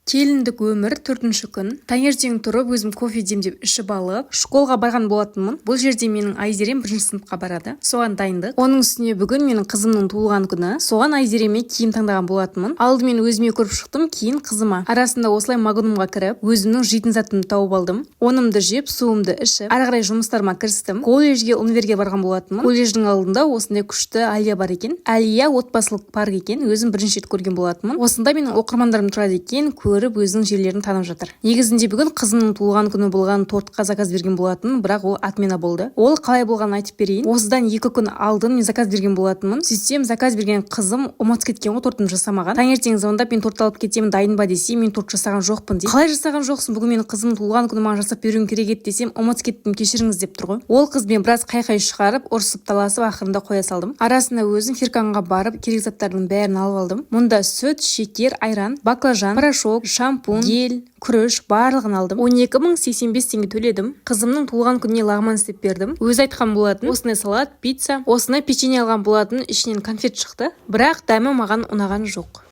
Келіндік өмір, төртінші күн. Таңертең тұрып, өзім кофе демдеп ішіп алып, школға барған болатынмын. Бұл жерде менің Айзерем бірінші сыныпқа барады, соған дайындық. Оның үстіне бүгін менің қызымның туылған күні, соған Айзереме киім таңдаған болатынмын. Алдымен өзіме көріп шықтым, кейін қызыма. Арасында осылай Магнумға кіріп, өзімнің жейтін затымды тауып алдым. Онымды жеп, суымды ішіп, ары қарай жұмыстарыма кірістім. Колледжге, универге барған болатынмын. Колледждің алдында осындай күшті аллея бар екен. Әлия отбасылық парк екен, өзім бірінші рет көрген болатынмын. Осында менің оқырмандарым тұрады екен, көріп, өзінің жерлерін танып жатыр. Негізінде бүгін қызымның туылған күні болған, тортқа заказ берген болатынмын, бірақ ол отмена болды. Ол қалай болғанын айтып берейін. Осыдан 2 күн алдын мен заказ берген болатынмын. Сөйтсем, заказ берген қызым ұмытып кеткен ғой, тортын жасамаған. Таңертең звондап, «Мен торт алып кетемін, дайын ба?» десе, «Мен торт жасаған жоқпын», – дейді. «Қалай жасаған жоқсың? Бүгін менің қызымның туылған күні, маған жасап беруің керек еді», – десем, «Ұмытып кеттім, кешіріңіз», – деп тұр ғой. Ол қызбен біраз қайқай шығарып, ұрысып, таласып, ақырында қоя салдым. Арасында өзім Фирканға барып, керек заттардың бәрін алып алдым. Мұнда сүт, шекер, айран, баклажан, порошок, шампунь, гель, күріш, барлығын алдым. 12 085 теңге төледім. Қызымның туылған күніне лағман істеп бердім, өзі айтқан болатын. Осындай салат, пицца, осындай печенье алған болатын. Ішінен конфет шықты, бірақ дәмі маған ұнаған жоқ.